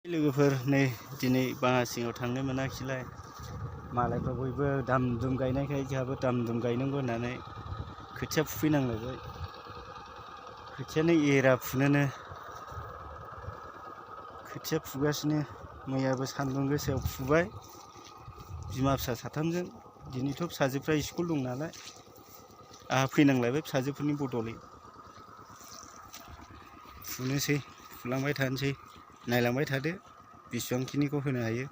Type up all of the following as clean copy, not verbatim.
लोगोफोर नै दिनै बाङासिङाव थांनो मोनाखिलाय मालायफ्रा बयबो दाम दुम गायनायखाय जोंहाबो दाम दुम गायनांगौ होननानै खोथिया फुफैनांलायबाय खोथियानो एरा फुनोनो खोथिया फुगासिनो मैयाबो सान्दुं गोसायाव फुबाय बिमा फिसा साथामजों दिनैथ' फिसाजोफ्रा स्कुल दं नालाय आहा फैनांलायबाय फिसाजोफोरनि बदलै फुनोसै फुलांबाय थानोसै नायलांबाय थादो बेसेबांखिनिखौ होनो हायो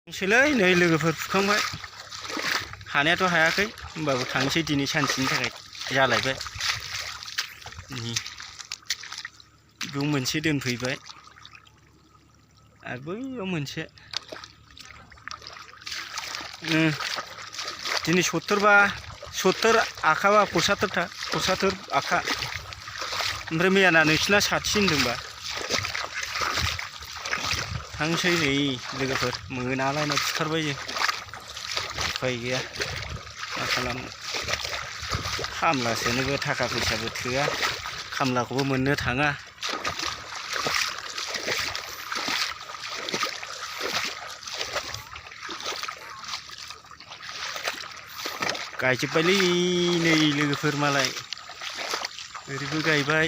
थांसैलै नै लोगोफोर फुखांबाय हानायाथ' हायाखै होमबाबो थांसै दिनै सानसेनि थाखाय जालायबाय बेयाव मोनसे दोनफैबाय आरो बैयाव मोनसे दिनै 70 आखाबा 75 आखा ओमफ्राय मैयाना नोंसिना 60 होनदोंबा थांसै नै लोगोफोर मोनालायना फुथारबाय जों उफाय गैया मा खालामनो खामलासोनोबो थाखा फैसाबो थोआ खामलाखौबो मोननो थाङा गायजोब्बायलै नै लोगोफोर मालाय ओरैबो गायबाय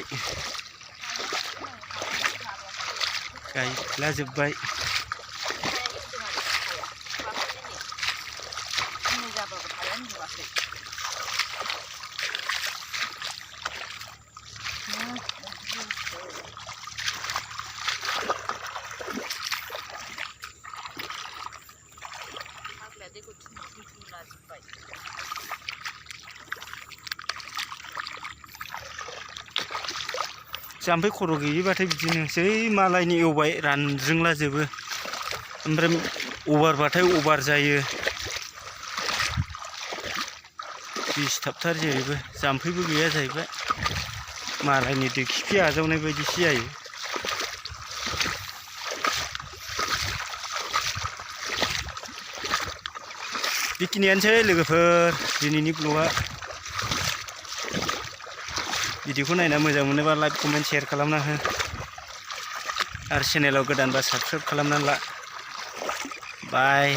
गायलाजोब्बाय जाम्फै खर' गैयिबाथाय बिदिनोसै मालायनि एवबाय रानज्रिंलाजोबो ओमफ्राय अभारबाथाय अभार जायो दिसटाबथार जेरैबो जाम्फैबो गैया जाहैबाय मालायनि दै खिफि आजावनाय बायदिसो जायो बेखिनियानोसै लोगोफोर दिनैनि ब्लगआ भिडिअखौ नायना मोजां मोनोबा लाइक कमेन्ट शेयार खालामना हो आरो चेनेलाव गोदानबा साबस्क्राइब खालामना ला बाय।